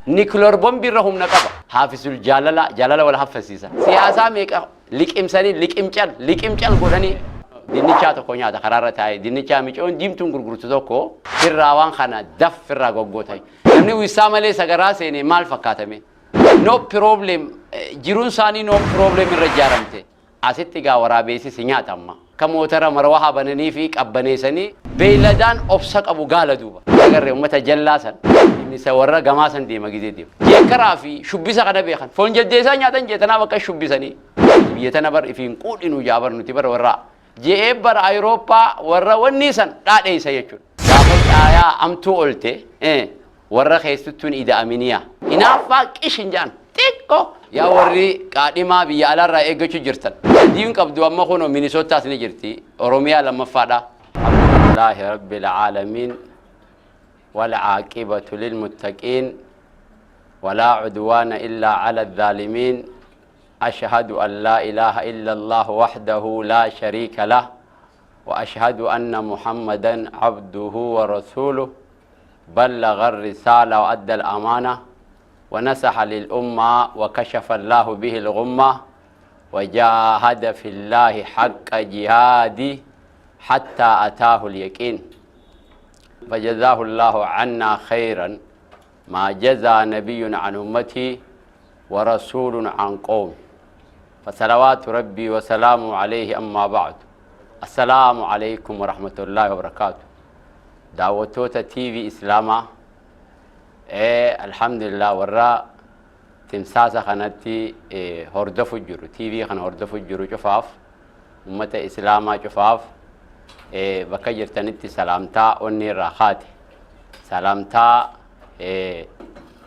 Nuclear bomb irra humna qaba. Haafisul jaalala, jaalala wal haffasiisa. Siyaasaa meeqa liqimsanii, liqimcal liqimcal godhanii. Dinnichaa tokko nyaata karaarra taa'ee, dinnichaa micoon diimtuun gurgurtu tokko firraa waan kana daf firraa goggoota. Namni wissaa malee sagaraa seene maal fakkaatame? No problem, jiruun isaanii no problem irra ijaaramte. Asitti gaa waraabeessi si nyaata amma. Akka mootara marwahaa bananii fi qabbaneessanii beeyladaan obsa qabu gaala duuba. Agarree uummata jallaa san inni isa warra gamaa san deema gizee deema. Jeekkaraa fi shubbisa kana beekan. Foon jaldeessaa nyaatan jeetanaaf akka shubbisanii. Biyya tana bar ifiin quudhinu jaa bar nuti bar warra je'ee bar Awurooppaa warra wanni san dhaadheessa jechuudha. Gaafa caayaa amtuu olte warra keessattuun ida'aminiya. Hinaaffaa qishin jaan xiqqoo. Yaa warri qaadhimaa biyya alaarraa eeggachuu jirtan. Diin qabdu amma kunoo Minisootaas ni jirti. Oromiyaa lammaffaadha. Alhamdulillahi Rabbil Aalamiin. والعاقبة للمتقين ولا عدوان إلا على الظالمين، أشهد أن لا إله إلا الله وحده لا شريك له، وأشهد أن محمدا عبده ورسوله، بلغ الرسالة وأدى الأمانة ونصح للأمة وكشف الله به الغمة وجاهد في الله حق جهاده حتى أتاه اليقين، فجزاه الله عنا خيرا ما جزى نبي عن أمته ورسول عن قوم، فصلوات ربي وسلامه عليه. أما بعد، السلام عليكم ورحمة الله وبركاته. Daawwattoota TV Islaamaa, alhamdulillah, warra timsaasa kanatti hordofu jiru, TV kana hordofu jiru cufaaf, ummata Islaamaa cufaaf, bakka jirtanitti salaamtaa onni irraa kaate, salaamtaa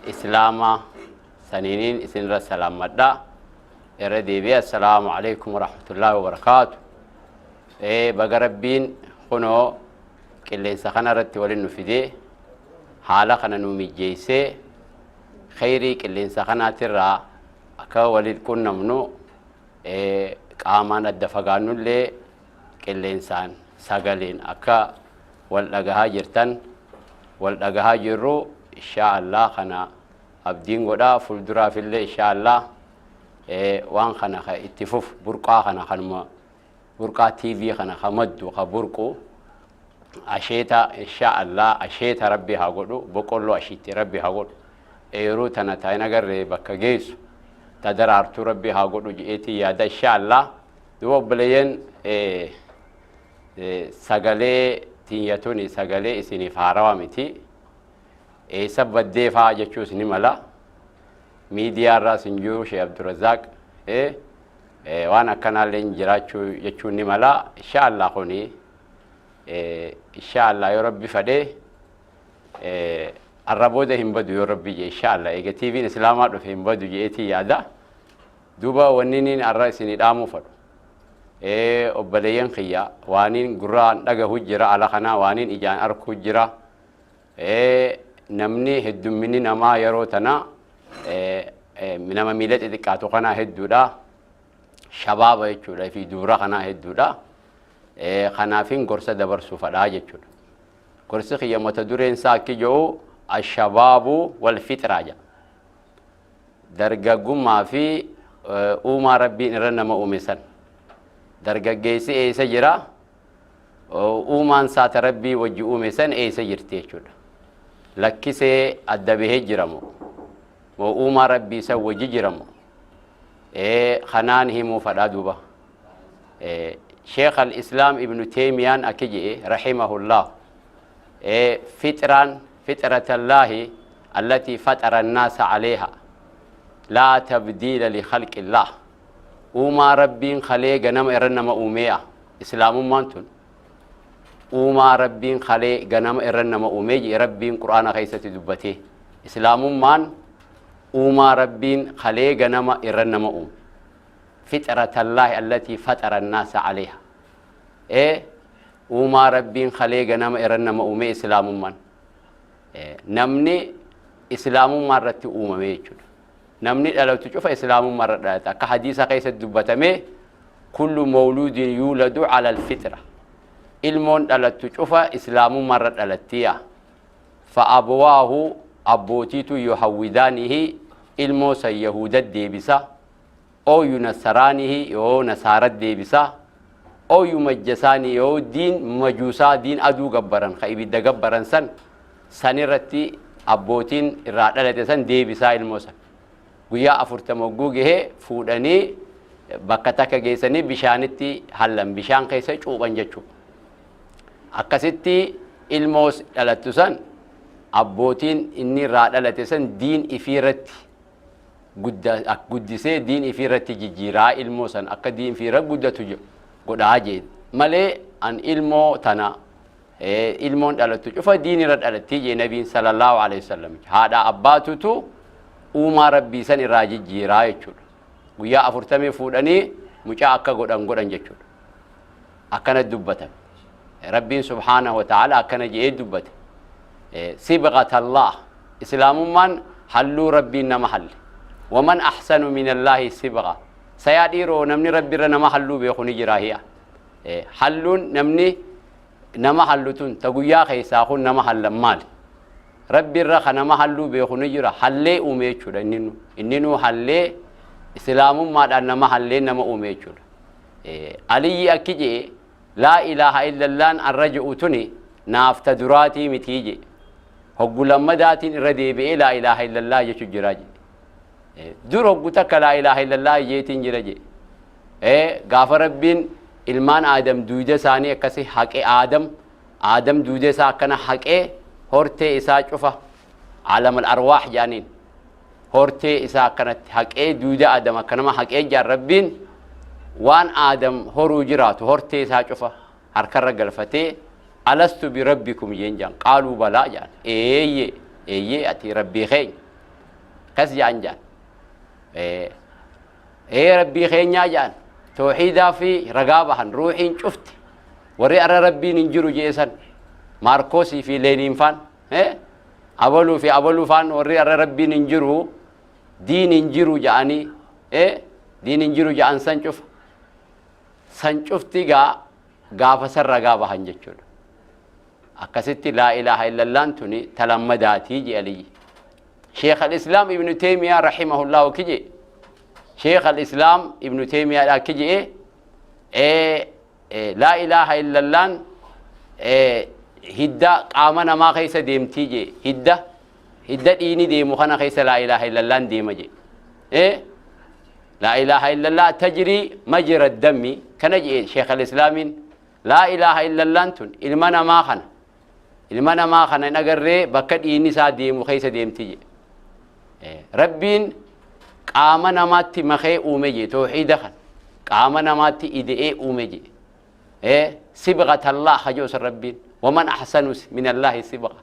Islaamaa saniiniin isinirra salaammadha. Irra deebi'ee, assalaamu alaikum warahmatullaahi wabarakaatu. Baga Rabbiin kunoo qilleensa kana irratti waliin nu fidee, haala kana nu mijjeessee, kheyrii qilleensa kanaatirraa akka waliin qunnamnu, qaamaan adda fagaannullee qilleensaan sagaleen akka wal dhagahaa jirtan, wal dhagahaa jirru, inshaa Allah kana abdiin godhaa. Fuulduraafillee inshaa Allah waan kana ka itti fufu, burqaa kana, kanuma burqaa TV kana ka maddu, ka burqu asheeta, insha Allah asheeta Rabbi haa godhu, boqqolloo ashiitti Rabbi haa godhu, eeruu tana ta'in agarree bakka geessu ta daraartuu Rabbi haa godhu je'eetii yaada, insha Allah. Duuba obboleeyyan, sagalee tiyyatuni sagalee isiniif haarawaa miti. Eessa baddee faa jechuus ni mala. Miidiyaa irraas hin jiru Sheekh Abdurrazaaq, waan akkanaallee hin jiraachuu jechuun ni mala. Insha Allah kuni, insha Allah, yoo Rabbi fadhee arra booda hin badu, yoo Rabbi je, insha Allah. Eega TV'n Islaamaa dhufe hin badu je'eetii yaada. Duuba wanni niin arra isinii dhaamuu fadhu, obboleeyyan kiyya, waaniin gurraan dhagahu jira, ala kanaa waaniin ijaan arkuu jira. Namni heddumminni namaa yeroo tana nama miila xixiqqaatu kanaa hedduudha, shabaaba jechuudha fi dubra kanaa hedduudha. Kanaafin gorsa dabarsuu fadhaa jechuudha. Gorsi kiyya mata dureen isaa akki jedhu: ashabaabu wal fixraa jedha. Dargaggummaa fi uumaa Rabbiin irra nama uume san. Dargaggeessi eessa jira? Uumaan saata Rabbii wajji uume san eessa jirti jechuudha. Lakkisee adda bahee jiramu moo uumaa Rabbii san wajji jiramu? Kanaan himuu fadhaa. Duuba Sheekh al-Islaam Ibnu Teemiyaan akki jedhe, rahimahullah: fixraan fixratallaahi allatii faxara annaasa aleeha laa tabdiila li khalqillaah. Uumaa Rabbiin kalee ganama irra nama uumeeya. Islaamummaan tun uumaa Rabbiin kalee ganama irra nama uumee jedhe Rabbiin Qur'aana keessatti dubbatee. Islaamummaan uumaa Rabbiin kalee ganama irra nama uume, fixratallaahi allatii faxara annaasa aleeha. Uumaa Rabbiin kalee ganama irra nama uume islaamummaan. Namni islaamummaa irratti uumame jechuudha. Namni dhalatu cufa islaamummaa irra dhalata. Akka hadiisa keessatti dubbatamee: kullu mawluudin yuuladu ala alfitra. Ilmoon dhalattu cufa islaamummaa irra dhalattiya. Fa abwaahu Abbootiitu yuhawwidaanihi, ilmoo san yahuudat deebisa, oo yunassaraanihi, yoo nasaarat deebisa, oo yumajjasaani, yoo diin majuusaa, diin aduu gabbaran, ka ibidda gabbaran san sanirratti abbootiin irraa dhalate san deebisaa. Ilmoo san guyyaa 40 hogguu gahee fuudhanii bakka takka geessanii bishaanitti hallan, bishaan keessa cuuphan jechuudha. Akkasitti ilmoo dhalattu san abbootiin inni irraa dhalate san diin ifii irratti guddisee, diin ifii irratti jijjiiraa, ilmoo san akka diin ifii irra guddatu godhaa jee malee, an ilmoo tana ilmoon dhalattu cufa diin irra dhalattii jee nabiin sallallahu alaihi wasallam. Haadha abbaatutu uumaa rabbii san irraa jijjiiraa jechuudha. Guyyaa 40 fuudhanii mucaa akka godhan godhan jechuudha. Akkana dubbatan. Rabbiin subhaanahu wa ta'ala akkana jedhee dubbate. Sibghatallah, islaamummaan halluu rabbiin nama halle. Waman ahsanu min allaahi sibgha. Sayaa dhiiroo, namni rabbiirra nama halluu beeku ni jira hi'a? Halluun namni nama hallu tun ta guyyaa keessaa kun nama hallan maali? Rabbiirra ka nama halluu beeku ni jira? Hallee uume jechuudha. Inni nu hallee islaamummaadhaan nama hallee nama uume jechuudha. Aliyyi akki jee: laa ilaaha illallaan arra je'u tuni naaf ta duraatii mitii jee. Hoggu lammadaatiin irra deebi'ee laa ilaaha illallaa jechu jira jee. Dur hoggu takka laa ilaaha illallaa jeetiin jira jee. Gaafa rabbiin ilmaan aadam duuda isaanii akkasi haqe, Aadam duuda isaa akkana haqee, hortee isaa cufa, caalamal arwaax jedhaniin, hortee isaa akkanatti haqee, duuda aadam akkanama haqee jaan, rabbiin waan aadam horuu jiraatu hortee isaa cufa harkarra galfatee, alastu birabbikum jeen jaan. Qaaluu balaa jaan. Eeyye, eeyyee, ati rabbii keenya kas jaan jaan. Ee, rabbii keenyaa jaan. Tooxiidaa fi ragaa bahan ruuxiin cufti. Warri arra rabbiin hin jiru jeesan, Maarkoosii fi Leeniin faan, abaluu fi abaluu faan, warri arra rabbiin hin jiru, diin hin jiru ja'anii, diin hin jiru ja'an san cufa, san cufti gaa gaafa san ragaa bahan jechuudha. Akkasitti laa ilaaha illallaan tuni talammadaatii je Aliyyi. Sheekh al-Islaam Ibnu Teemiyaa rahimahullahu kije, Sheekh al-Islaam Ibnu Teemiyaadha kije, laa ilaaha illallaan hidda qaama namaa keessa deemtii je. Hidda dhiini deemu kana keessa laa ilaaha illallaan deema je. Laa ilaaha illallah tajrii majra dammi kana je Sheekh al-Islaamiin. Laa ilaaha illallaan tun ilma namaa kana hin agarree bakka dhiinni isaa deemu keessa deemti je. Rabbiin qaama namaatti makee uume je. Tooxiida kan qaama namaatti ide'ee uume je. Sibghatallah hajoosa rabbiin. Waman ahsanu min allaahi sibgha.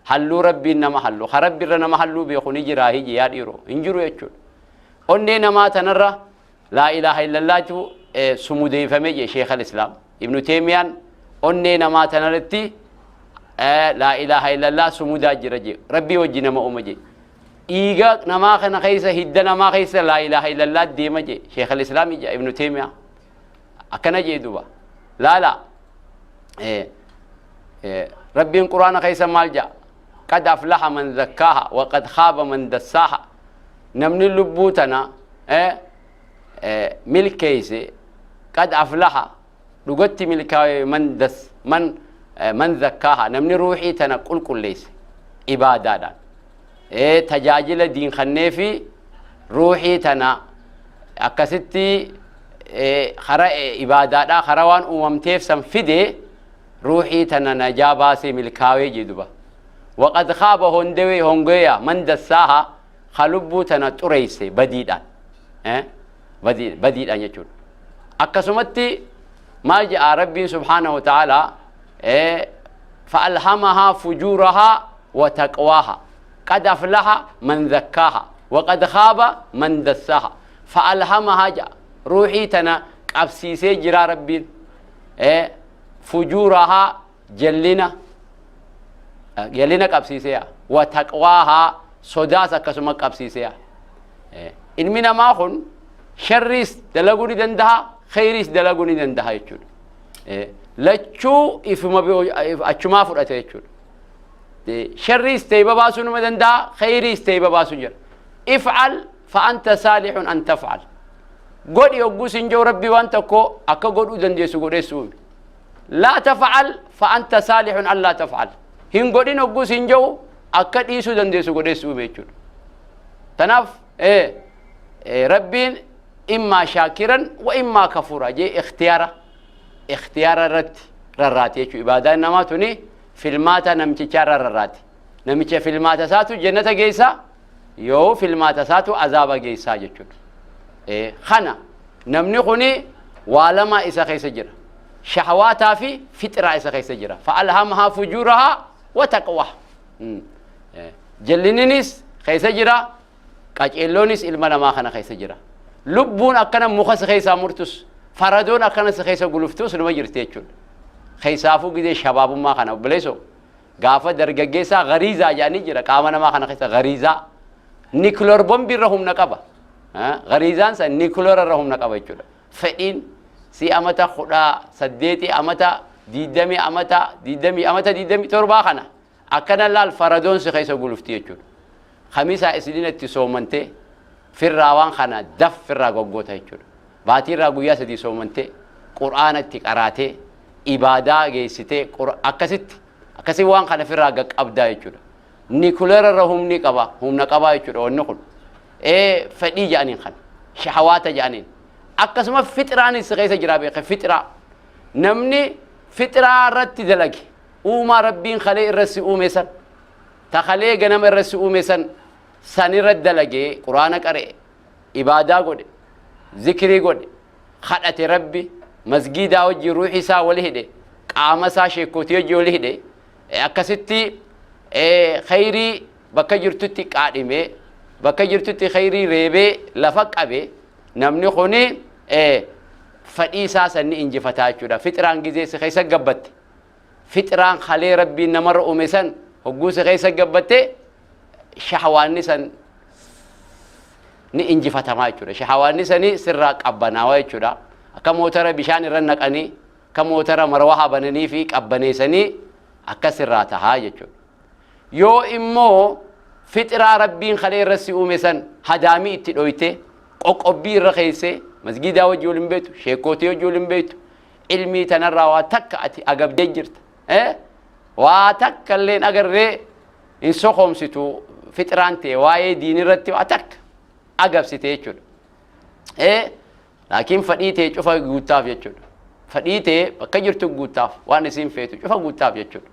Halluu rabbiin nama hallu, ka rabbiirra nama halluu beeku ni jiraa hiji yaa dhiiroo? Hin jiru jechuudha. Onnee namaa tanarra laa ilaaha illallaatu sumudeeffame je Sheekh al-Islaam Ibnu Teemiyaan. Onnee namaa tanarratti laa ilaaha illallah sumudaa jira je. Rabbii wajji nama uuma je. Dhiiga namaa kana keessa, hidda namaa keessa laa ilaaha illallah deema je Sheekh al-Islaam ija Ibnu Teemiyaa akkana jee. Duba laala, rabbiin quraana keessa maal jedha? Qad aflaha man zakkaaha wa qad khaaba man dassaaha. Namni lubbuu tana milkeeyse, qad aflaha, dhugatti milkaa'e, man das man man zakkaaha, namni ruuxii tana qulqulleesse ibaadaadhaan, tajaajila diin kannee fi ruuxii tana akkasitti kara ibaadaadhaa, kara waan uumamteef san fide, ruuxii tana najaa baasee milkaawee jedhuba. Waqad khaaba, hondewee, hongeeya, man dassaaha, ka lubbuu tana xureeyse badiidhaan, badiidhaan jechuudha. Akkasumatti maal jedha rabbiin subhaanahu wa ta'aalaa? Fa'alhamahaa fujuurahaa wa taqwaaha. Qad aflaha man zakkaaha waqad khaaba man dassaaha. Fa'alhamahaa jedha, ruuxii tana qabsiisee jira rabbiin fujuurahaa, jallina qabsiisee, wa taqwaahaa, sodaas akkasuma qabsiisee. Ilmi namaa kun sharriis dalaguu ni danda'a, kheyriis dalaguu ni danda'a jechuudha. Lachuu ifuma achumaa fudhate jechuudha. Sharriis teeyba baasuu numa danda'a, kheyriis teeyba baasuu jira. If'al fa anta saalihun an taf'al. Godhi hogguu sin jiru Rabbi waan tokko akka godhuu dandeessu godhee si uume. Laa taf'al fa anta saalihun an laa taf'al. Hin godhin hogguu sin jiru akka dhiisuu dandeessu godhee si uume jechuudha. Tanaaf Rabbiin immaa shaakiran wa immaa kafuura jee ikhtiyaara irratti rarraati jechuudha. Ibaadaan namaa tuni filmaata namtichaa irra rarraati. Namicha filmaata isaatu jannata geessa, yoo filmaata isaatu azaaba geessaa jechuudha. Kana namni kuni waa lama isa keessa jira. Shahawaataa fi fixiraa isa keessa jira. Fa'alhamahaa fujuurahaa wa taqwaa. Jallininis keessa jira, qaceelloonis ilma namaa kana keessa jira. Lubbuun akkana muka si keessaa murtus, faradoon akkana si keessa guluftus numa jirti jechuudha. Keessaafuu gizee shabaabummaa kana, obboleessoo, gaafa dargaggeessaa gariizaa jedhanii jira. Qaama namaa kana keessa gariizaa nuclear bombii irra humna qaba. Gariizaan san nuclear irra humna qaba jechuudha. Fedhiin si amata 18, amata 20, amata 20, amata 27 kana akkana laal, faradoon si keessa gulufti jechuudha. Kamisaa isiniin itti soomantee firraa waan kana daf firraa goggoota jechuudha. Baatiirraa guyyaa 3 soomantee, Qur'aana itti qaraatee, ibaadaa geessitee, akkasitti akkasii waan kana firraa gaqqabdaa jechuudha. Nuclear irra humni qaba, humna qabaa jechuudha wanni kun. Fedhii jedhaniin kana, shahawaata jedhaniin. Akkasuma fixiraanis keessa jira, beeke. Fixiraa. Namni fixiraa irratti dalage, uumaa Rabbiin kalee irra si uume san, takalee ganama irra si uume san, san irra dalagee, Quraana qara'e, ibaadaa godhe, zikrii godhe, kadhate Rabbi, masgiidaa wajjin ruuxii isaa wali hidhe, qaama isaa sheekootii wajjin wali hidhe, akkasitti khayrii bakka jirtutti qaadhimee, bakka jirtutti khayrii reebee lafa qabe, namni kuni fedhii isaa san ni injifataa jechuudha. Fixiraan gizee si keessa gabbatte, fixiraan kalee Rabbiin namarra uume san hogguu si keessa gabbatte, shahawaanni san ni injifatamaa jechuudha. Shahawaanni sanii sirraa qabbanaawaa jechuudha. Akka motora bishaan irra naqanii, akka motora marwaha bananii fi qabbaneessanii akka sirraa tahaa jechuudha. Yoo immoo fixiraa Rabbiin kalee irra si uume san hadaamii itti dhoyte, qoqqobbii irra keessee, masgiidaa wajji wal hin beektu, sheekootii wajji wal hin beektu, ilmii tanarraa waa takka ati agabdee jirta. Waa takka illee agarree hin sokoomsitu, fixiraan ta'e waa'ee diinii irratti waa takka agabsite jechuudha. Laakiin fadhii ta'e cufa guuttaaf jechuudha. Fadhii ta'e bakka jirtu guuttaaf, waan isiin feetu cufa guuttaaf jechuudha.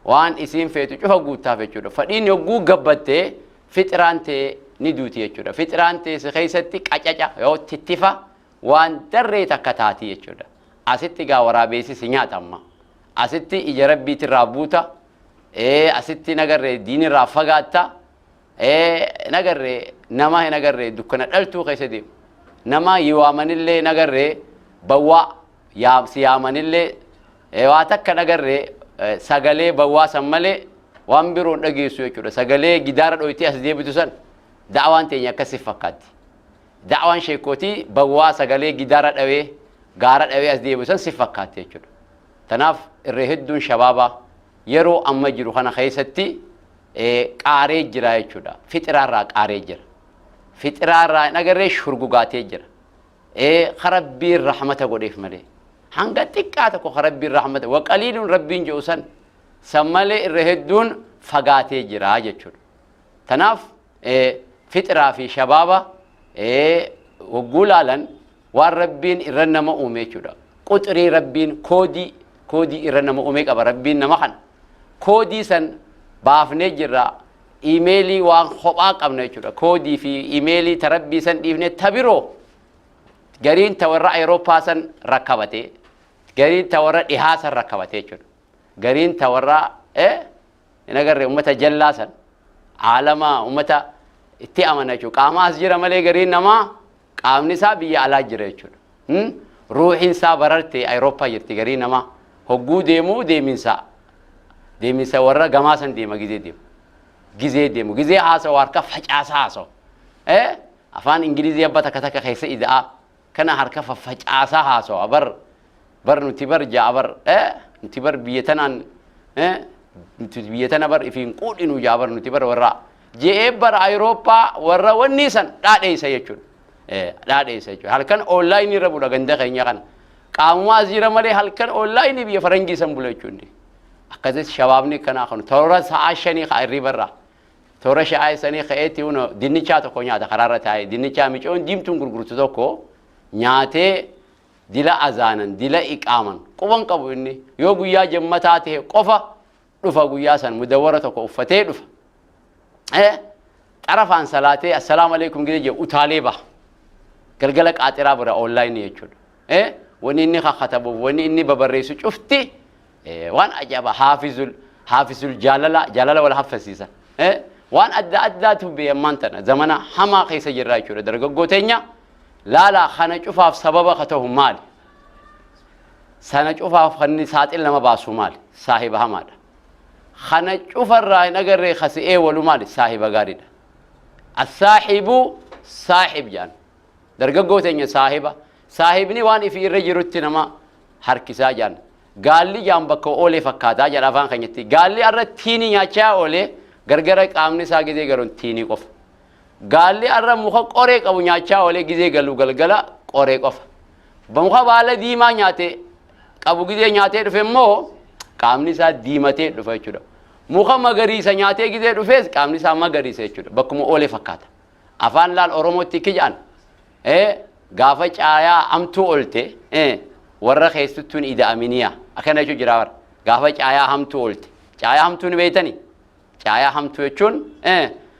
Waan isiin feetu cufa guuttaaf jechuudha. Fadhiin yogguu gabbattee, fixiraan ta'e ni duuti jechuudha. Fixiraan ta'e si keessatti qacaca yoo tittifa waan darree takka taati jechuudha. Asitti gaa waraabeessi si nyaata amma. Asitti ija Rabbiitirraa buuta. Asitti nagarree diinirraa fagaatta. Nagarree nama hin agarree dukkana dhaltuu keessa deemu. Nama yaamanillee nagarree bawwaa si yaamanillee waa takka nagarree, sagalee bawwaa san malee waan biroon dhageessu jechuudha. Sagalee gidaara dhoyitee as deebitu san da'awaan teenya akkasii fakkaatti. Da'awaan sheekootii bawwaa sagalee gidaara dhawee, gaara dhawee as deebitu san si fakkaatti jechuudha. Tanaaf irree hedduun shabaabaa yeroo amma jiru kana keessatti qaaree jira jechuudha. Fixiraarraa qaaree jira. Fixiraarraa hin agarree shurgugaatee jira. Rabbiin rahmata godheef malee. Hanga xiqqaa tokko Rabbiin rahmata waqaliiluun Rabbiin jedhu san san malee irra hedduun fagaatee jira jechuudha. Tanaaf fixiraa fi shabaaba hogguu laalan waan Rabbiin irra nama uume jechuudha. Quxirii Rabbiin koodii irra nama uume qaba Rabbiin nama kana. Koodii san baafnee jirra. Iimeelii waan kophaa qabna jechuudha. Koodii fi iimeelii ta Rabbii san dhiifnee ta biroo, gariin ta warra Awurooppaa san rakkabate, gariin ta warra dhihaa san rakkabate jechuudha. Gariin ta warra hin agarre ummata jallaa san aalama ummata itti amana jechuudha. Qaama as jira malee gariin namaa qaamni isaa biyya alaa jira jechuudha. Ruuxiin isaa bararte Awurooppaa jirti gariin namaa. Hogguu deemuu deeminsa warra gamaa san deema gizee deemu. Gizee deemu, gizee haasawu harka facaasaa haasawu. Afaan Ingilizii abba takka takka keessa ida'aa kana harka faffacaasaa haasawa. Bar bar nuti bar ja'a bar nuti bar biyya tanaan. Nuti biyya tana bar ifiin quudhinu jaa bar nuti bar warra je'ee bara Awurooppaa warra wanni san dhaadheessa jechuudha. Dhaadheessa jechuudha. Halkan online irra bula ganda keenya kana. Qaamuma as jira malee halkan online biyya faranjii san bula jechuudha. Akkasitti shabaabni kanaa kun toora sa'aa 5 ka'a hirribarraa. Toora sha'aa sanii ka'eetti huno dinnichaa tokko nyaata karaarra taa'ee dinnichaa micoon diimtuun gurgurtu tokko nyaatee dila azaanan dila iqaaman quban qabu inni yoo guyyaa jammataa ta'e qofa dhufa guyyaa san mudawwara tokko uffatee dhufa. Xarafaan salaatee assalaamu alaikum gidee jedhu utaalee baha. Galgala qaaxiraa bira online jechuudha. Wanni inni kakatabuuf wanni inni babarreessu cufti waan ajaa'iba haafizul haafizul jaalala jaalala wal haffasiisa. Waan adda addaatu beekammaan tana zamana hamaa keessa jirra jechuudha. Dargaggoo teenya laalaa kana cufaaf sababa ka ta'u maali? Sana cufaaf kan saaxil nama baasu maali? Saahiba hamaadha. Kana cufarraa hin agarree kasi'ee walu maali? Saahiba gaariidha. Assaahibu saahib jedhan. Dargaggoo teenya saahiba. Saahibni waan ifii irra jirutti nama harkisaa jedhan. Gaalli jaan bakka oolee fakkaataa jedha afaan keenyatti. Gaalli arra tiinii nyaachaa oolee gargara qaamni isaa gizee galuun tiinii qofa. Gaalli arra muka qoree qabu nyaachaa oolee gizee galu galgala qoree qofa. Muka baala diimaa nyaate qabu gizee nyaatee dhufe immoo qaamni isaa diimatee dhufa jechuudha. Muka magariisa nyaatee gizee dhufes qaamni isaa magariisa jechuudha. Bakkuma oolee fakkaata. Afaan laal Oromootti kijaan gaafa caayaa hamtuu oolte warra keessattuun ida'aminiya akkana jechuun jira bara. Gaafa caayaa hamtuu oolte. Caayaa hamtuu ni beektanii? Caayaa hamtuu jechuun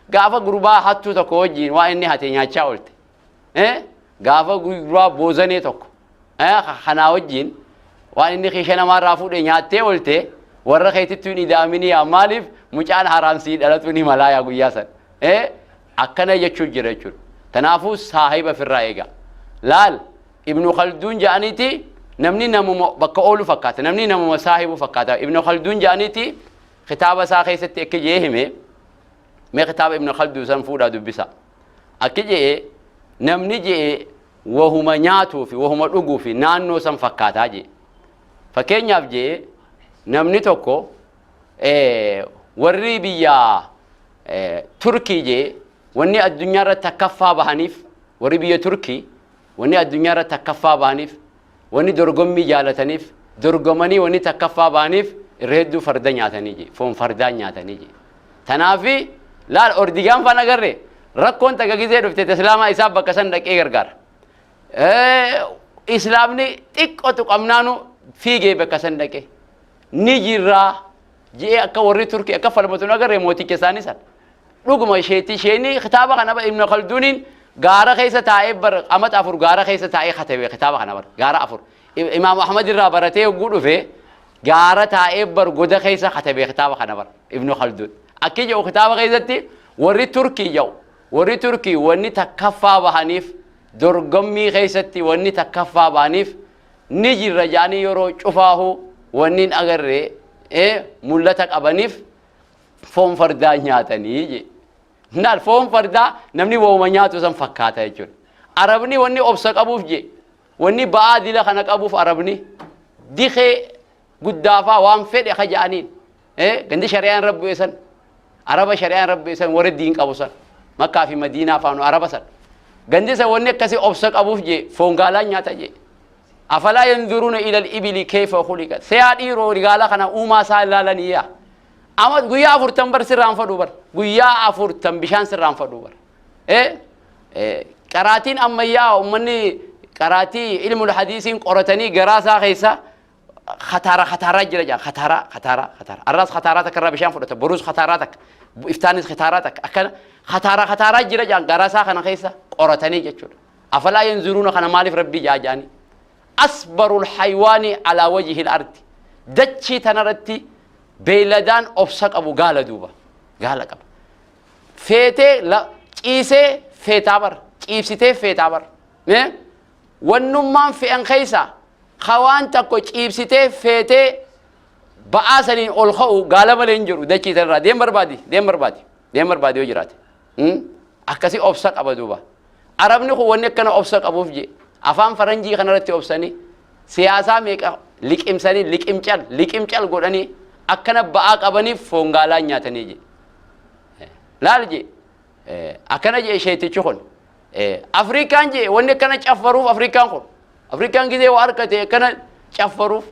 gaafa gurbaa hattuu tokko wajjin waa inni hate nyaachaa oolte. Gaafa gurbaa boozanee tokko kanaa wajjin waan inni kiisha namaarraa fuudhe nyaattee oolte warra keetittuun ida'aminiya maaliif mucaan haraamsii dhalatu ni malaayaa guyyaa san. Akkana jechuun jira jechuudha. Kanaafuu saahiba ofirraa eega. Laal Ibnu Khalduun jedhaniiti namni namuma bakka oolu fakkaata. Namni namuma saahibu fakkaata. Ibnu Khalduun jedhaniiti kitaaba isaa keessatti akka jee hime mee kitaaba Ibnu Khalduun san fuudhaa dubbisa. Akka jee namni jee wahuma nyaatuu fi wahuma dhuguu fi naannoo san fakkaataa jee. Fakkeenyaaf jee namni tokko warri biyya Turkii jee wanni addunyaa irratti takkaffaa bahaniif warri biyya Turkii wanni addunyaa irratti takkaffaa bahaniif wanni dorgommii jaalataniif dorgomanii wanni takkaffaa bahaniif irra hedduu farda nyaatanii jee foon fardaa nyaatanii jee. Tanaafi laal ordigaan fan agarre rakkoon takka gizee dhufte islaamaa isaa bakka san dhaqee gargaara. Islaamni xiqqoo tuqamnaanu fiigee bakka san dhaqee ni jirraa je'ee akka warri Turkii akka falmatu agarre mooticha isaanii san. Dhuguma isheetti isheenii kitaaba kana Ibn Khalduuniin gaara keessa taa'ee bar amata 4 gaara keessa taa'ee katabe kitaaba kana bar gaara 4. Imaam Ahmad irraa baratee yogguu dhufe gaara taa'ee bar goda keessa katabe kitaaba kana bar Ibn Khalduun. Akki jedhu kitaaba keessatti warri Turkii jedhu warri Turkii wanni takkaffaa bahaniif dorgommii keessatti wanni takkaffaa bahaniif ni jirra jedhanii yeroo cufaahu wanni hin agarre mul'ata qabaniif foon fardaa nyaatanii je. Naal foon fardaa namni wooma nyaatu san fakkaata jechuudha. Arabni wanni obsa qabuuf je wanni ba'aa dila kana qabuuf arabni dikee guddaafaa waan fedhe ka jedhaniin gandi shari'aan rabbi san araba shari'aan rabbi san warri diin qabu san Makkaa fi Madiinaa faanu araba san gandi san wanni akkasii obsa qabuuf je foon gaalaa nyaata je. Afalaa yanzuruuna ilal ibili kayfa khuliqat seyaa dhiiroo gaala kana uumaa isaa ilaalanii yaa. Amma guyyaa 40 bar sirraan fadhuu bar guyyaa 40 bishaan sirraan fadhuu bar. Qaraatiin ammayyaa uummanni qaraatii ilmul hadiisiin qoratanii garaa isaa keessa khataara khataaraa jira jaa khataara khataara khataara arraas khataaraa takka irraa bishaan fudhata boruus khataaraa takka iftaanis khataaraa takka akkana khataara khataaraa jira jaa garaa isaa kana keessa qoratanii jechuudha. Afalaa yanzuruuna kana maaliif rabbii jaa jaanii asbarul haywaani alaa wajhil ardi dachii tanarratti beeyladaan obsa qabu gaala duuba gaala qaba. Feetee ciisee feetaa bar ciibsitee feetaa bar wannummaan fe'an keessa hawaan tokko ciibsitee feetee ba'aa saniin ol ka'u gaala malee hin jiru dachii tanarraa deem barbaadi deem barbaadi deem barbaadi yoo jiraate akkasii obsa qaba duuba. Arabni kun wanni akkana obsa qabuuf je afaan faranjii kanarratti obsanii siyaasaa meeqa liqimsanii liqimcal liqimcal godhanii Akkana ba'aa qabaniif foon gaalaa nyaatanii je. Laal je, akkana je sheetichi kun. Afrikaan je wanni akkana caffaruuf Afrikaan kun. Afrikaan gizee waa harkate akkana caffaruuf.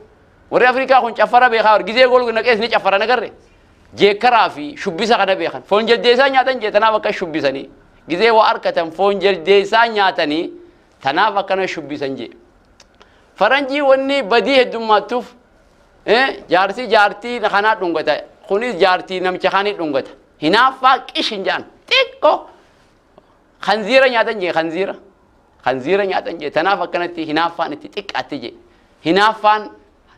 Warri Afrikaa kun caffara beekaa, gizee gool naqees ni caffara nagarre. Jeekkaraa fi shubbisa kana beekan. Foon jaldeessaa nyaatan jee, tanaaf akka shubbisanii. Gizee waa harkatan foon jaldeessaa nyaatanii, tanaaf akkana shubbisan jee. Faranjii wanni badii heddummaattuuf jaarsi jaartii kanaa dhungata. Kunis jaartii namicha kaanii dhungata. Hinaaffaa qish hin jaan. Xiqqoo. Khanziira nyaatan jee, khanziira. Khanziira nyaatan jee. Tanaaf akkanatti hinaaffaan itti xiqqaatti jee. Hinaaffaan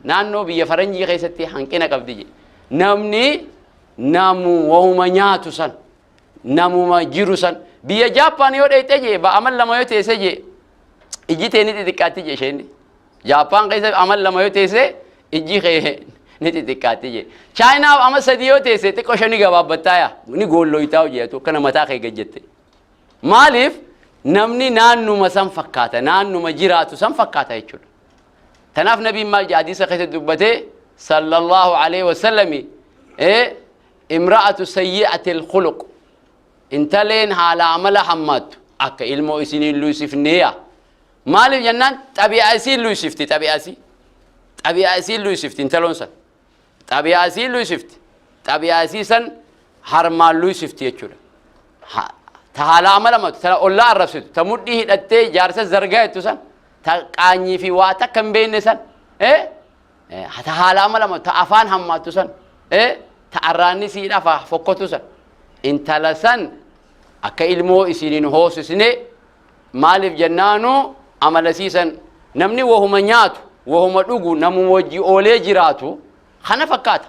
naannoo biyya faranjii keessatti hanqina qabdi jee. Namni namu wahuma nyaatu san, namuma jiru san, biyya Jaappaan yoo dheeyxe jee, amal 2 yoo teesse jee, ijji tee ni xixiqqaatti jee isheen. Jaappaan keessa amal 2 yoo teesse ijji kee ni xixiqqaatti jee. Chaayinaaf ama 3 yoo teesse xiqqoo shani gabaabbattaa yaa ni goollooytaa jeetu akkana mataa kee gajjette. Maaliif? Namni naannuma san fakkaata, naannuma jiraatu san fakkaata jechuudha. Tanaaf nabiin maal jedha hadiisa keessatti dubbatee sallallahu alaihi wasallami? Imra'atu sayyi'atil khuluq, intaleen haala amala hammaattu akka ilmoo isiniin luysifneeya. Maaliif jennaan, xabi'aa isiin luysifti, xabi'aa isii, xabi'aa isiin luysifti, intaloon san xabi'aa isiin luysifti, xabi'aa isii san harmaan luysifti jechuudha. Ta haala amala matu, ta ollaa arrabsitu, ta mudhii hidhattee jaarsa zargaa jettu san, ta qaanyii fi waa takka hin beekne san, ta haala amala matu, ta afaan hammaattu san, ta arraanni siidhaaf fokkotu san, intala san akka ilmoo isiniin hoosisne. Maaliif jennaanu, amala siisan namni wahuma nyaatu, wahuma dhugu, namuma wajji oolee jiraatu kana fakkaata.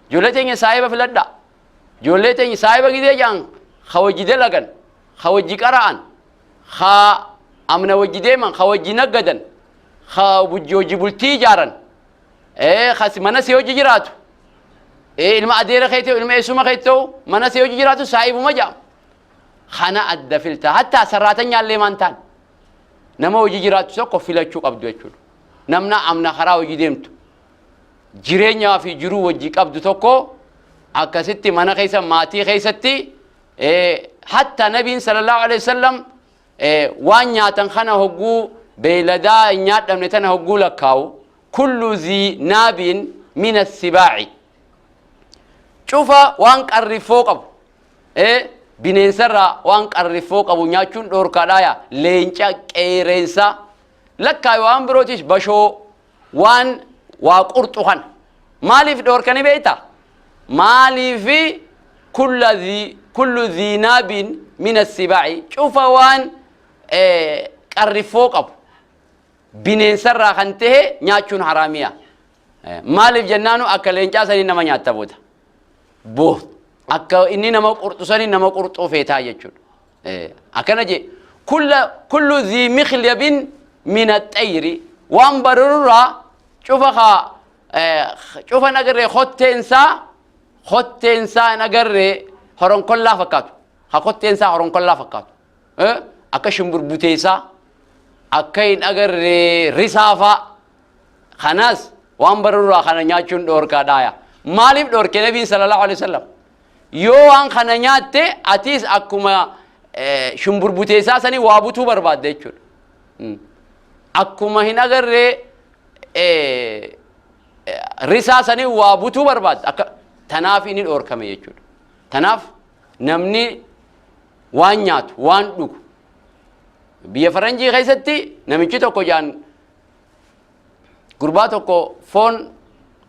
Ijoollee teenya saahiba filadhaa. Ijoollee teenya saahiba gizee jedhan, ka wajji dalagan, ka wajji qara'an, ka amna wajji deeman, ka wajji naggadan, ka wajji bultii ijaaran, ka mana si hojii jiraatu, ilma adeera kee ta'u, ilma eessuma kee ta'u, mana si hojii jiraatu saahibuma jedhama. Kana adda filta. Hattaa sarraatanyaallee maan ta'an nama hojii jiraatu tokko filachuu qabdu jechuudha. Namna amna karaa hojii deemtu, jireenyaa fi jiruu wajji qabdu tokko akkasitti mana keessa, maatii keessatti. Hatta nabiin sallallahu alaihi wasallam waan nyaatan kana hogguu, beeyladaa hin nyaadhamne tana hogguu lakkaa'u, kullu zii naabiin min assibaaci, cufa waan qarriffoo qabu, bineensarraa waan qarriffoo qabu nyaachuun dhoorkaadhaa yaa. Leenca, qeereensa lakkaayu, waan birootis, bashoo, waan waa qurxu kana maaliif dhoorkani beeyta? Maaliifi? Kullu dhii naabin min assibaaci, cufa waan qarriffoo qabu bineensarraa kan tahe nyaachuun haraamiya. Maaliif jennaanu, akka leencaa sanii nama nyaatta booda boo, akka inni nama qurxu sanii nama qurxuu feetaa jechuudha. Akkana jee, kullu dhii miklyabin min axxayri, waan bararurraa cufa ka cufa hin agarree kotteensaa hin agarree horonkollaa fakkaatu, ka kotteensaa horonkollaa fakkaatu, akka shimbirbuteessaa, akka hin agarree risaafaa kanas, waan bararurraa kana nyaachuun dhoorkaadhaaya. Maaliif dhoorke nabiin sallallahu alaihi wasallam? Yoo waan kana nyaatte atiis akkuma shumburbuteessaa sanii waa butuu barbaadda jechuudha. Akkuma hin agarree risaa sanii waa butuu barbaadda, akka tanaaf inni dhoorkame jechuudha. Tanaaf namni waan nyaatu, waan dhugu, biyya faranjii keessatti namichi tokko jaan gurbaa tokko foon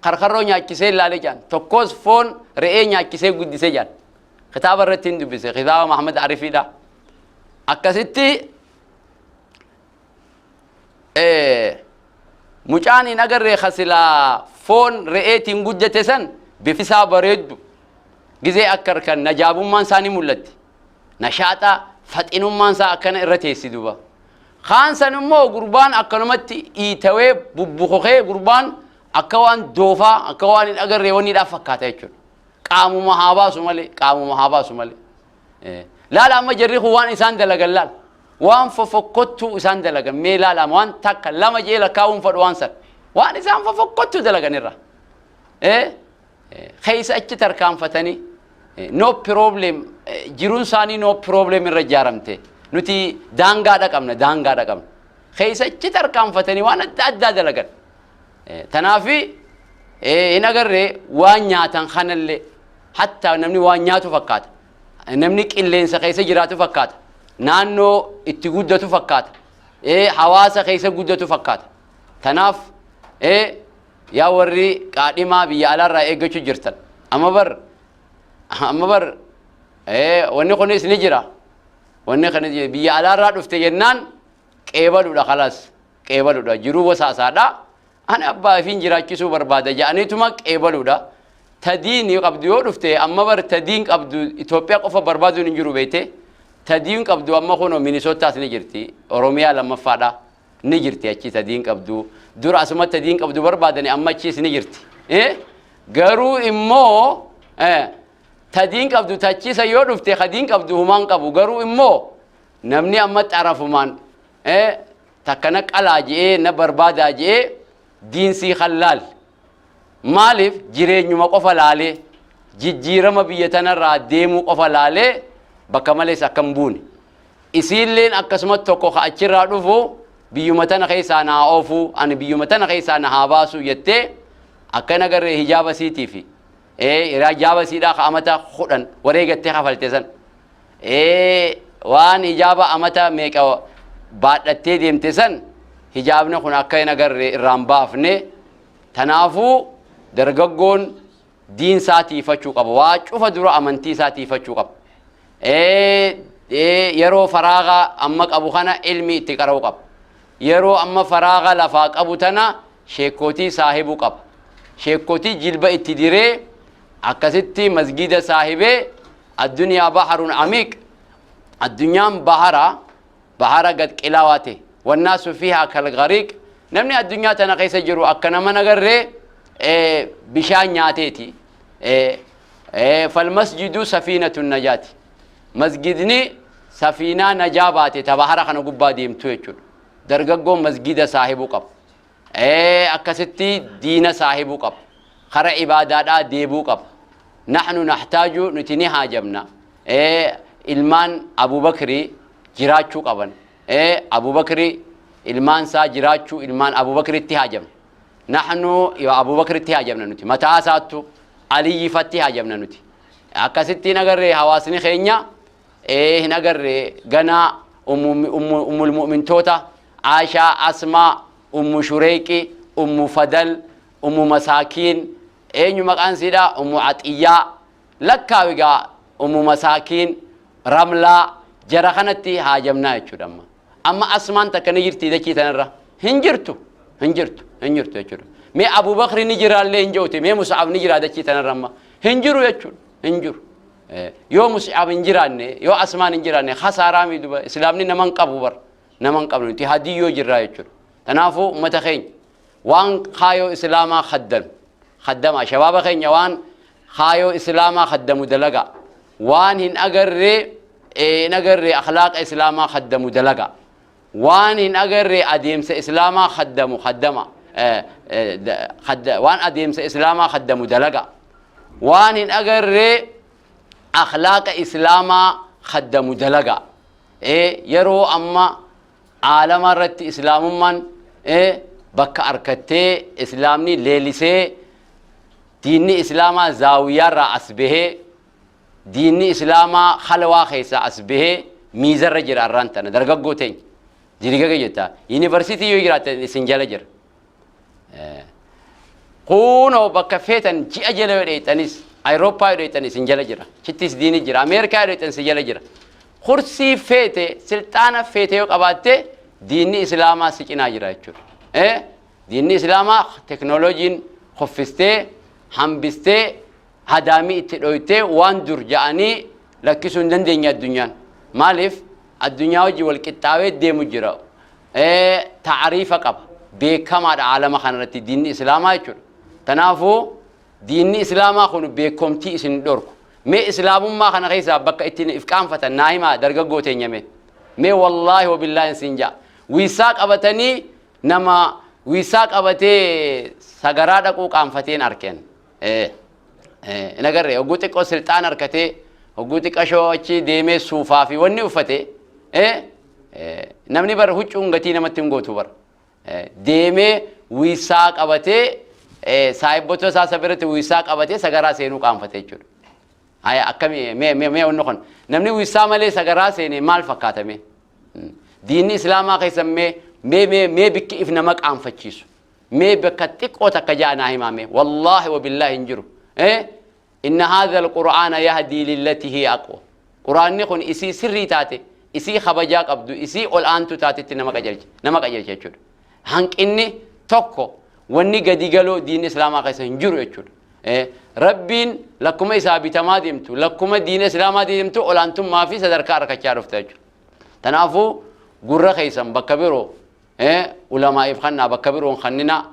karkarroo nyaachisee ilaalee jaan, tokkos foon re'ee nyaachisee guddisee jaan. Kitaaba irratti hin dubbise, kitaaba Mahamad Arifiidha. Akkasitti mucaan hin agarree kasilaa foon re'eetiin guddate san bifisaa bareeddu, gizee akka harkan najaabummaan isaa ni mul'atti, nashaaxaa faxinummaan isaa akkana irra teessi duba. Kaan san immoo gurbaan akkanumatti iitawee bubbukokee, gurbaan akka waan doofaa, akka waan hin agarree wanniidhaaf fakkaata jechuudha. Qaamuma haa baasu malee, qaamuma haa baasu malee. Laala amma jarri kun waan isaan dalagan laala. Waan fofokkottuu isaan dalagan mee laala, waan takka lama jee lakkaa'uun fadhu waan san. Waan isaan fofokkottuu dalagan irra. Keessa achi tarkaanfatanii no problem, jiruun isaanii no problem irra ijaaramte. Nuti daangaadha qabna, daangaadha qabna. Keessa achi tarkaanfatanii waan adda addaa dalagan. Tanaafi hin agarree waan nyaatan kanallee, hatta namni waan nyaatu fakkaata. Namni qilleensa keessa jiraatu fakkaata. Naannoo itti guddatu fakkaata. Hawaasa keessa guddatu fakkaata. Tanaaf yaa warri qaadhimaa biyya alaarraa eeggachuu jirtan. Amma bar wanni kunis ni jira. Wanni kunis biyya alaarraa dhufte jennaan qeebaluudha, خلاص qeebaluudha, jiruu wasaasaadha. Ani abbaa ifiin jiraachisuu barbaada jedhaniituma qeebaluudha. Tadiin qabdu yoo dhufte, amma bar tadiin qabdu Itoophiyaa qofa barbaaduun hin jiru beekte. Tadiin qabdu amma kunoo Minisootaas ni jirti. Oromiyaa lammaffaadha. Ni jirti achi tadiin qabdu. Dura asuma tadiin qabdu barbaadani, amma achiis ni jirti. Garuu immoo tadiin qabdu tachiisa yoo dhufte kadiin qabdu humaan qabu. Garuu immoo namni amma xarafumaan takkana qalaa je'ee na barbaadaa je'ee diinsii kallaal. Maaliif? Jireenyuma qofa laalee, jijjiirama biyya tanarraa deemuu qofa laalee bakka malees akka hin buune. Isiilleen akkasuma tokko ka achirraa dhufu biyyuma tana keessaa na haa oofuu, ani biyyuma tana keessaa na haa baasuu jettee akka hin agarree hijaaba siitii fi hijaaba siidhaa ka amata 10 wareegattee kafalte san. Waan hijaaba amata meeqa baadhattee deemte san hijaabni kun akka hin agarree irraan baafne. Tanaafuu dargaggoon diin isaa tiifachuu qaba. Waa cufa dura amantii isaa tiifachuu qaba. Yeroo faraagaa amma qabu kana ilmi itti qara'uu qaba. Yeroo amma faraaga lafaa qabu tana sheekootii saahibuu qaba. Sheekootii jilba itti diree akkasitti masgida saahibee. الدنيا بحر عميق, addunyaan bahara, bahara gad qilaawaa ta'e. والناس فيها كالغريق, namni addunyaa tana keessa jiru akka nama nagarree bishaan nyaateeti. فالمسجد سفينة النجاة, masgidni safiinaa najaa baate ta bahara kana gubbaa deemtu jechuudha. Dargaggoon masgida saahibuu qaba. Akkasitti diina saahibuu qaba. Kara ibaadaadhaa deebuu qaba. نحن نحتاج, nuti ni haajamna. Ilmaan Abubakrii jiraachuu qaban. Abubakrii ilmaan isaa jiraachuu, ilmaan Abubakritti haajamna. نحن Abubakritti haajamna nuti. Mataa isaattu Aliyyifatti haajamna nuti. Akkasitti hin agarree hawaasni keenya hin agarree ganaa ummul mu'mintoota Aashaa, Asmaa, Ummu Shureeqi, Ummu Fadal, Ummu Masaakiin, eenyu maqaan siidha, Ummu Axiyyaa lakkaawigaa, Ummu Masaakiin, Ramlaa, jara kanatti haajamnaa jechuudha amma. Amma Asmaan takka ni jirti dachii tanarra? Hin jirtu, hin jirtu, hin jirtu jechuudha. Mee Abubakri ni jiraallee hin jirti, mee Mus'ab ni jiraa dachii tanarra amma? Hin jiru jechuudha, hin jiru. Yoo Mus'ab hin jiraanne, yoo Asmaan hin jiraanne, khasaaraa miidhuba Islaamni nama hin qabu bar, nama hin qabnu, nuti hadiyyoo jirraa jechuudha. Kanaafuu uummata keenya waan kaayoo Islaamaa khaddamu khaddama, shabaaba keenya waan kaayoo Islaamaa khaddamu dalagaa, waan hin agarree hin agarree akhlaaqa Islaamaa khaddamu dalagaa, waan hin agarree adeemsa Islaamaa khaddamu khaddama, waan adeemsa Islaamaa khaddamu dalagaa, waan hin agarree akhlaaqa Islaamaa khaddamu dalagaa. Yeroo amma aalama irratti Islaamummaan bakka arkattee, Islaamni leellisee, diinni Islaamaa zaawiyaarraa as bahee, diinni Islaamaa halwaa keessaa as bahee miizarra jira. Arraan tana dargaggoo teenya dirigaga jetta, yuunivarsiitii yoo jiraatan isin jala jira. Kunoo bakka feetan, ji'a jala yoo dheeyxanis, Awurooppaa yoo dheeyxan isin jala jira, chittis diini jira. Ameerikaa yoo dheeyxan isin jala jira. Kursii feete, silxaana feete yoo qabaatte, diinni Islaamaa si cinaa jira jechuudha. Diinni Islaamaa teknooloojiin kuffistee, hambistee, hadaamii itti dhoytee waan dur ja'anii lakkisuu hin dandeenye addunyaan. Maaliif? Addunyaa wajji wal qixxaawee deemu jira. Taariifa qaba. Beekamaadha aalama kanarratti diinni Islaamaa jechuudha. Kanaafuu diinni Islaamaa kun beekomtii isin dhorku. Mee Islaamummaa kana keessaa bakka ittiin if qaanfatan naa himaa, dargaggoo teenya mee. Mee والله وبالله sin ja'a. Wiisaa qabatanii, nama wiisaa qabatee sagaraa dhaquu qaanfateen arkeen. Hin agarre hogguu xiqqoo silxaan harkatee hogguu xiqqashoo achi deemee suufaa fi wanni uffate namni bara huccuun gatii namatti hin gootu bara. Deemee wiisaa qabatee saahibbota isaa isa biratti wiisaa qabatee sagaraa seenuu qaanfate jechuudha. Haya akkamii mee mee mee wanni kun namni wiisaa malee sagaraa seene maal fakkaata mee? Diinni islaamaa keessa mee mee mee mee bikki if nama qaanfachiisu. Mee bakka xiqqoo takka ja'a naa himaa mee wallaahi wabillaahi hin jiru. Inna haadha alqur'aana yahdii lillati hiya aqwa. Qur'aanni kun isii sirrii taate, isii kabajaa qabdu, isii ol aantuu taatetti nama qajeelcha, nama qajeelcha jechuudha. Hanqinni tokko wanni gadi galoo diinni islaamaa keessa hin jiru jechuudha. Rabbiin lakkuma isaa bitamaa deemtu, lakkuma diina islaamaa deemtu olaantummaa fi sadarkaa argachaa dhufta jechuudha. Kanaafuu gurra keessan bakka biroo ulamaa'iif kannaa bakka biroon kannina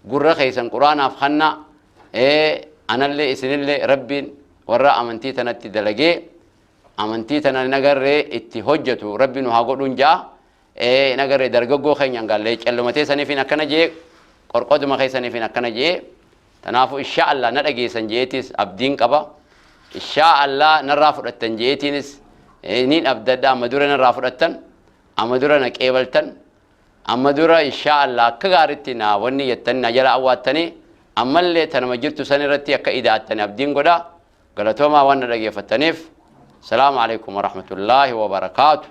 gurra keessan quraanaaf kannaa anallee isinillee Rabbiin warra amantii tanatti dalagee amantii tana hin agarree itti hojjetu Rabbi nu haa godhuun ja'a. Hin agarree dargaggoo keenya gaallee callumatee saniifin akkana jee qorqoduma keessaniifin akkana jee tanaafuu insha Allah na dhageessan jeetis abdiin qaba. Insha Allah narraa fudhattan jeetiinis niin abdadha amma dura narraa fudhattan amma dura na qeebaltan Amma dura inshaa Allah akka gaaritti naa wanni jettani na jala awwaattanii ammallee tanuma jirtu san irratti akka ida'attani abdiin godha. Galatoomaa waan na dhageeffattaniif. Salaamu alaikum warahmatullaahi wabarakaatu.